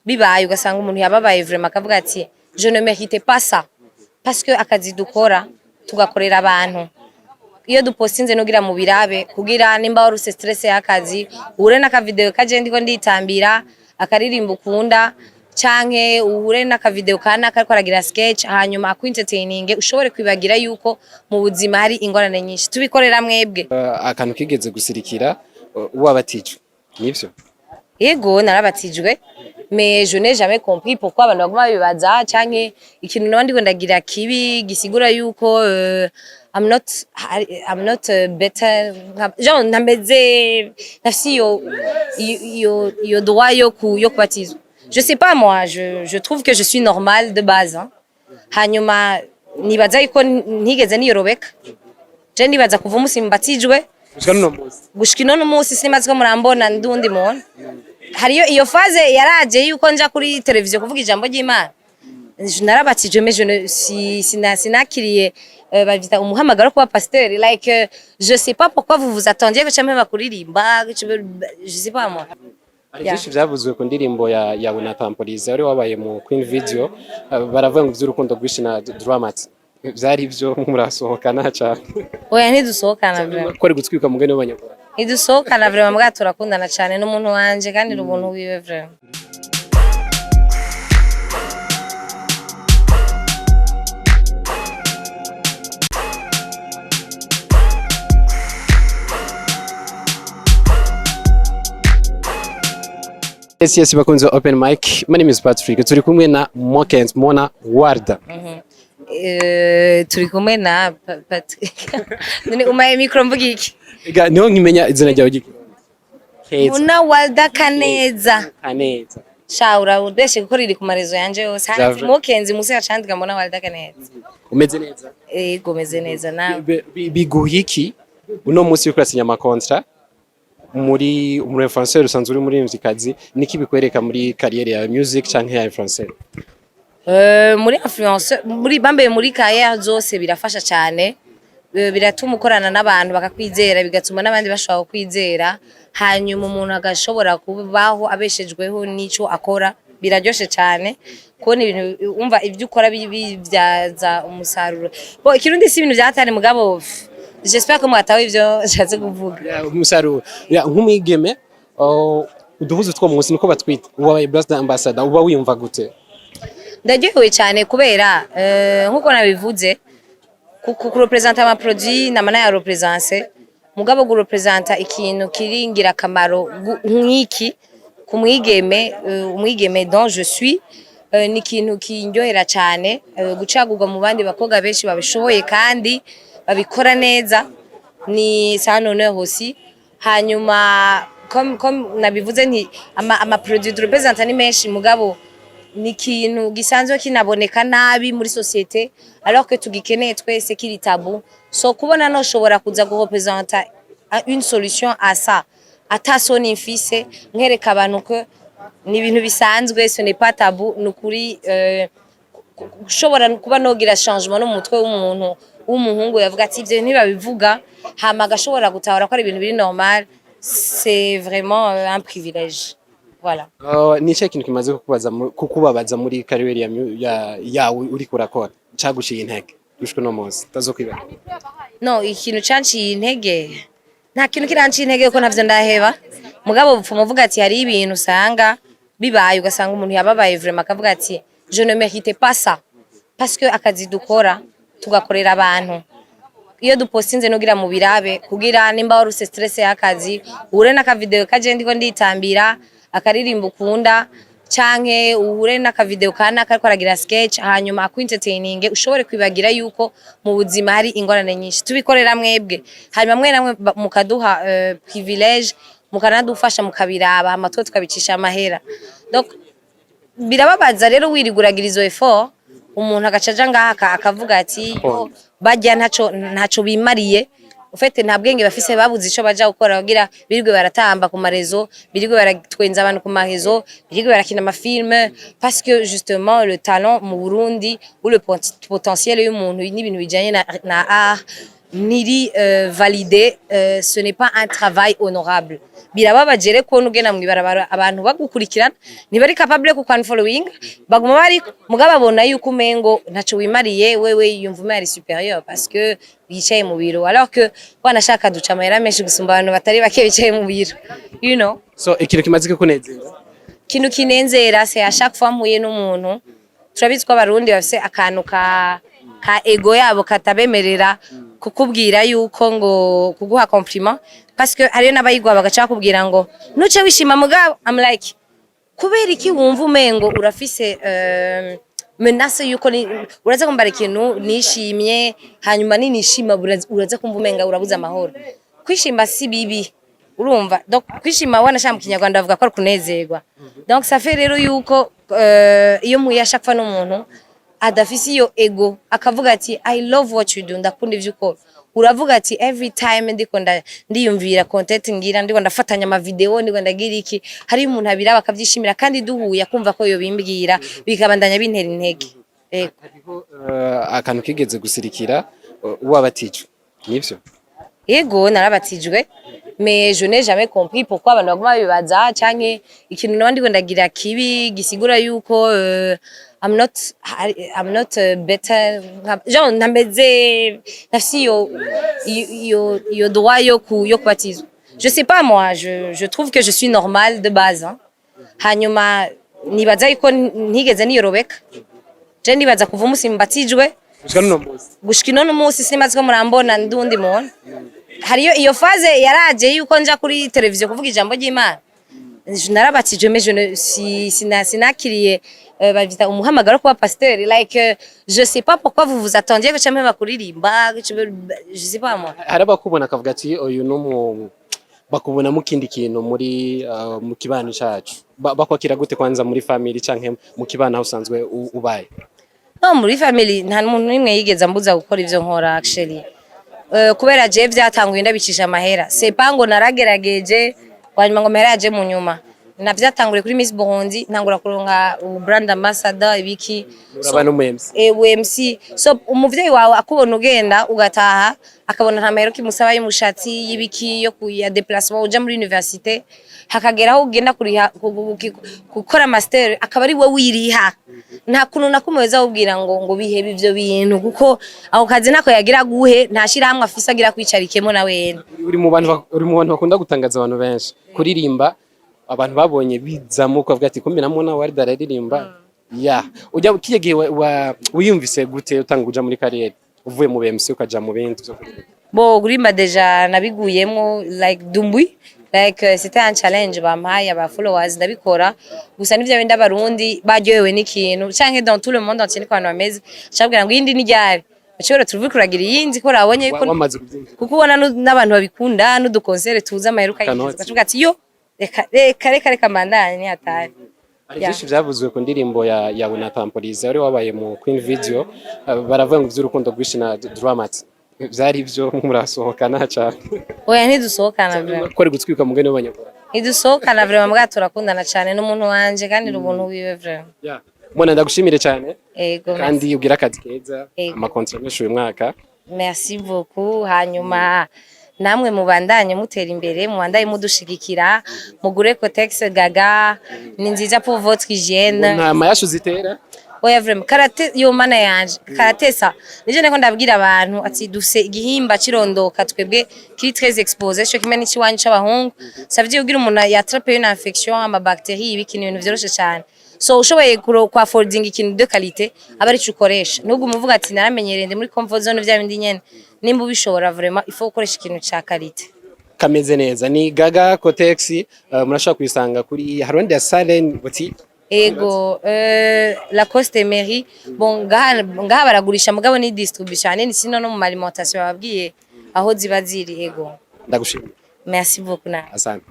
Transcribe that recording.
bibaye ugasanga umuntu yababaye vraiment, akavuga ati: "Je ne mérite pas ça", parce que akazi dukora tugakorera abantu. Iyo dupostinze nugira mu birabe, kugira nimba wari ufise stress y'akazi, uhure n'akavideo kaje ndiko nditambira akaririmbo ukunda, canke uhure n'akavideo kanaka ariko aragira sketch, hanyuma aku entertaining, ushobore kwibagira yuko mu buzima hari ingorane nyinshi. Tubikorera mwebwe. Akantu kigeze gusirikira, wabatijwe, nivyo? Yego, narabatijwe, mais je n'ai jamais compris pourquoi abantu baguma bibaza, canke ikintu naba ndiko ndagira kibi gisigura yuko I'm not better, genre ntameze, ntafise iyo droit yo kubatizwa. Je sais pas, moi je trouve que je suis normale de base, hein. Hanyuma nibaza yuko ntigeze niyorobeka. Je nibaza kuva umusi mbatijwe gushika n'uno munsi. Gushika ino munsi sinimaze ko murambona ndundi muntu. Hariyo iyo phase yaraje yuko nja kuri televiziyo kuvuga ijambo ry'Imana. Narabatijwe, mais je ne si sinakiriye bavyita umuhamagaro wo kuba pasteur. Like, je sais pas pourquoi vous vous attendiez que campe bakuririmba, je sais pas, moi. Hari Yeah. byinshi byavuzwe ku ndirimbo ya yawe na Tampolize wari wabaye mu Queen Video. Baravuga ngo ivy'urukundo rwinshi na Dramat vyari byo, murasohokana cyane? Oya, ntidusohokana vraiment. Ko ari gutwika mugani w'Abanyarwanda. Ntidusohokana vraiment, mbwa turakundana cyane, n'umuntu wanje kandi ni umuntu wiwe vraiment. Yes, bakunze Open Mic. My name is Patrick. Turi kumwe na Mokens Mona Warda. Turi kumwe na Patrick. None umaye micro mvuga iki? Ega niho nkimenya izina ryawe giki? Keza. Muna Walda Kaneza. Kaneza. Sha, urabeshe kuko riri ku ma réseaux yanje yose. Javre. Mokenzi musi yacandika Mona Walda Kaneza. Umeze neza? Ego, meze neza, nawe? Biguha iki uno munsi uriko urasinya ama contrat muri umu influencer, usanzwe uri muri kazi, niki bikwereka muri carrière ya music canke ya influencer? Muri influence, muri bambaye, muri carrière zose birafasha cyane. Biratuma ukorana n'abantu bakakwizera, bigatuma n'abandi bashobora kukwizera, hanyuma umuntu agashobora kubaho abeshejweho n'ico akora. Biraryoshe cyane kubona ibintu umva ibyo ukora bibyaza umusaruro. Bo ikirundi si ibintu byatari, mugabo j'espère ko mwatawe ivyo nshatse kuvuga. Ya, umusaruro ya nk'umwigeme, oh, uduhuzu two munsi niko batwita, ubaye brand ambassador, uba wiyumva gute? Ndaryohewe cyane kubera nkuko nabivuze, kurepresenta ama produit nama nayarepresente, mugabo gurepresenta ikintu kiri ngirakamaro nk'iki ku mwigeme, umwigeme dont je suis, ni ikintu kindyohera cyane, gucagurwa mu bandi bakobwa benshi babishoboye kandi babikora neza ni c'est un honneur aussi. Hanyuma comme nabivuze nti ama produit representa ni menshi, mugabo ni ikintu gisanzwe kinaboneka nabi muri société alors que tugikeneye twese, kiri tabou. So kubona noshobora kuza gurepresenta une solution à ça, ata soni mfise, nkereka abantu ko ni ibintu bisanzwe, ce n'est pas tabou, ni ukuri, ushobora kuba nogira changement no mu mutwe w'umuntu w'umuhungu yavuga ati ivyo ntibabivuga, hama agashobora gutahura ko ari ibintu biri normal, c'est vraiment un privilège, voilà. Ni ikihe kintu kimaze kukubabaza muri carrière ya yawe uriko urakora, caguciye intege gushika uno munsi utazokwibagira? No, ikintu canciye intege, nta kintu kiranciye intege kuko ntavyo ndaheba. Mugabo bupfuma uvuga ati hari ibintu usanga bibaye ugasanga umuntu yababaye vraiment, akavuga ati: "Je ne mérite pas ça", parce que akazi dukora tugakorera abantu. Iyo dupostinze nugira mu birabe, kugira nimba wari ufise stress y'akazi, uhure n'akavideo kaje ndiko nditambira akaririmbo ukunda, canke uhure n'akavideo kanaka ariko aragira sketch, hanyuma aku entertaining, ushobore kwibagira yuko mu buzima hari ingorane nyinshi. Tubikorera mwebwe, hanyuma mwe namwe mukaduha privilège, mukanadufasha mukabiraba, hama twe tukabicisha amahera. Donc birababaza rero wiriguragira izo effort, umuntu agaca aja ngaha akavuga ati: "Yo, barya ntaco bimariye ufite, nta bwenge bafise, babuze ico baja gukora kugira birirwe baratamba ku ma réseaux, birirwe baratwenza abantu ku ma réseaux, birirwe barakina ama film", parce que justement le talent mu Burundi ou le potentiel y'umuntu n'ibintu bijanye na art ntiri validé, ce n'est pas un travail honorable. Birababaje rero kubona ugenda mw'ibarabara, abantu bagukurikirana, ntibari capable ku unfollowing, baguma bari mugabo babona yuko umengo ntaco wimariye wewe, yumva umengo ari supérieur parce que yicaye mu biro, alors que wanashaka duca amahera menshi gusumba abantu batari bake bicaye mu biro. So ikintu kimaze kukunezera? Ikintu kinenzera, c'est à chaque fois mpuye n'umuntu. Turabizi ko Abarundi bafise akantu ka ego yabo katabemerera kukubwira yuko ngo kuguha compliment, parce que hariyo n'abayiguha bagaca bakubwira ngo nuce wishima. Mugabo I'm like, kubera iki wumva umengo urafise menace yuko uraza kumbara ikintu nishimye, hanyuma ninishima uraza kumva umenga urabuze amahoro? Kwishima si bibi, urumva? Donc kwishima, wanashaka mu Kinyarwanda bavuga ko ari kunezerwa. Donc ça fait rero yuko iyo mpuye à chaque fois n'umuntu adafise iyo ego, akavuga ati: "I love what you do, ndakunda ivyo ukora." Uravuga ati every time ndiko ndiyumvira content ngira, ndiko ndafatanya ama video, ndiko ndagira iki, hari umuntu abiraba akavyishimira, kandi duhuye akumva ko yobimbwira, bikabandanya bintera intege. Ego. Hariho akantu kigeze gusirikira, wabatijwe, nivyo? Yego, narabatijwe, mais je n'ai jamais compris pourquoi abantu baguma bibaza canke ikintu nawe ndiko ndagira kibi gisigura yuko I'm not better, genre ntameze ntafise iyo droit yo kubatizwa. Je sais pas, moi je trouve que je suis normale de base, hein. Hanyuma nibaza yuko ntigeze niyorobeka. Je nibaza kuva umusi mbatijwe gushika n'uno munsi. Gushika ino munsi simaze ko murambona ndundi muntu. Hariyo iyo phase yaraje yuko nja kuri televiziyo kuvuga ijambo ry'Imana. Narabatijwe, mais je ne si sinakiriye bavyita umuhamagaro kuba pasteur. Like je sais pas pourquoi vous vous attendiez que campe bakuririmba, je sais pas moi. Hari abakubona akavuga ati uyu no bakubona mu kindi kintu muri mu kibano cacu. Bakwakira gute kwanza muri family canke mu kibano aho usanzwe ubaye? No, muri family nta muntu n'imwe yigeze ambuza gukora ivyo nkora actually. Kubera je vyatanguye ndabicisha amahera, c'est pas ngo naragerageje wanyuma ngo amahera yaje mu nyuma. Navyatanguriye kuri Miss Burundi, ntangura kuronka brand ambassador, ibiki. Uraba no mu MC. MC. So umuvyeyi wawe akubona ugenda ugataha, akabona nta mahera kimusaba y'umushatsi, y'ibiki, yo kuya déplacement uja muri université, hakagera aho ugenda kuriha gukora master, akaba ari we wiriha. Nta kuntu na kumwe weza wubwira ngo bihebe ivyo bintu, kuko ako kazi ntako yagira guhe, nta shirahamwe afise agira kwicarikemo na wene. Uri mu bantu bakunda gutangaza abantu benshi kuririmba. Abantu babonye bizamuka bavuga ati kumbe namwe nawe wari dararirimba ya ujya kiye gihe wiyumvise gute utanga uja muri carrière uvuye mu BMC ukaja mu bindi vyo kuririmba? Bo kuririmba déjà nabiguyemo like dumbwi, like c'était un challenge bampaye aba followers, ndabikora gusa. Nivyo bindi Abarundi baryohewe n'ikintu canke dans tout le monde entier niko abantu bameze, cabwira ngo iyindi ni ryari bashobora tuvuye kuragira iyindi ko rabonye yuko Wamaze kubyinjira. Kuko ubona n'abantu babikunda n'udukonsere tuza amahera Kanoti. ukayinjiza, ukavuga ati yo reka reka reka reka mbandanye, ni hatari. Hari Yeah. byinshi byavuzwe ku ndirimbo ya yawe na Tampolize wari wabaye mu Queen Video. Baravuga ngo ivy'urukundo rwinshi na Dramat vyari byo murasohokana cyane? Oya, ntidusohokana vraiment. Ko ari gutwika mugani w'Abanyarwanda. Ntidusohokana vraiment, mbwa turakundana cane, n'umuntu wanje kandi n'ubuntu wiwe vraiment. Yeah. Mona, ndagushimire cyane. Ego. Kandi ugira akazi keza. Ego. Amakontra menshi uyu mwaka. Merci beaucoup. Hanyuma namwe mubandanye mutera imbere, mubandanye mudushigikira, mugure Kotex Gaga, ni nziza pour votre hygiène. Nta mayashu zitera. Oya vraiment, karate yo mana yanje, karatesa. Nije nako ndabwira abantu ati dufise igihimba cirondoka twebwe kiri très exposé, cyo kimwe n'ikiwanyu c'abahungu. Ça veut dire kugira umuntu yattrape une infection, ama bactéries, ibiki, ni ibintu vyoroshe cyane. So ushoboye kwa affording ikintu de qualité, aba arico ukoresha. Nubwo umuvuga ati naramenyereye, ndi muri comfort zone, vya bindi nyene. Nimba ubishobora vraiment, il faut gukoresha ikintu ca qualité. Kameze neza ni Gaga Kotex. Murashobora kuyisanga kuri Harundi ya Salen boutique. Ego, Lacoste Mairie. Bon, ngaha baragurisha, mugabo ni distribution hanini, sino no mu alimentation bababwiye aho ziba ziri. Ego. Ndagushimiye. Merci beaucoup na Asante.